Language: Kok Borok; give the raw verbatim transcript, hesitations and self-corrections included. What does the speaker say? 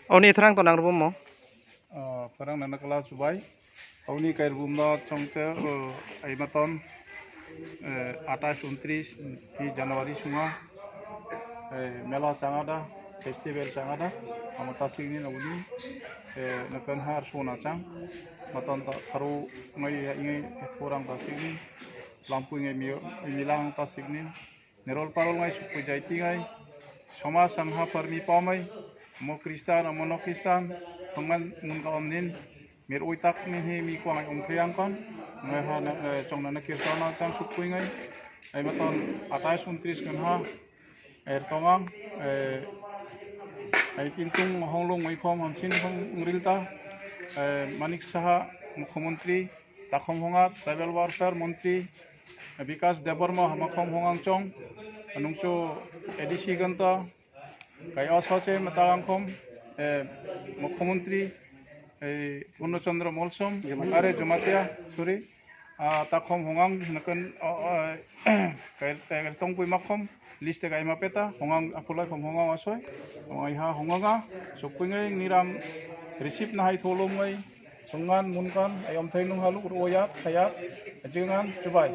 Oni thrang to nang rubumo. Ah, pherang nana kala chubai. Oni kai rubum no chongte, oh, ai maton, eh, atais untris ni January sunga, eh, mela changada, festival changada, amo tasik ni nabuni, eh, nakan har sona chang, maton ta tharu ngai ya ingai thorang tasik ni, lampu ngai mi-, milang tasik ni, Nerol parol ngai sukpui jai tingai, somaj ang ha parmi pamai, mo Kristan, mo no Kristan, pangman mun ka om din, mir ui tak ni hi mi kwang ai om thuyang kon, ngai ha na, eh, chong na na kirtan na chang sukpui ngai, ai maton atais untris kan ha, er tomang, eh, ai tintung honglong mai khom hamsin hong ril ta, eh, Manik Saha, Mukhyamantri, Takhum Honga, Tribal Welfare Montri, Bikas Debbarma, Hamakhom Hongang Chong, Anungchu A D C Ganta, Kai Oso che Matagangkhom, eh, Mukhyamantri, eh, Purno Chandra Molsom, Are Jamatia, sorry, ah, Takhom Hongang, Nakan, oh, oh, Kai, Kai Tongpui Makhom, list Kai Mapeta, Hongang Apulai Khom Hongang Asoi, Hongai Ha Honganga, Sukpui Ngai, Niram, Receipt Nahai Tholom Ngai, Sungan, munkan, ayom thai nung haluk, royat, khayat, ajingan, chubai.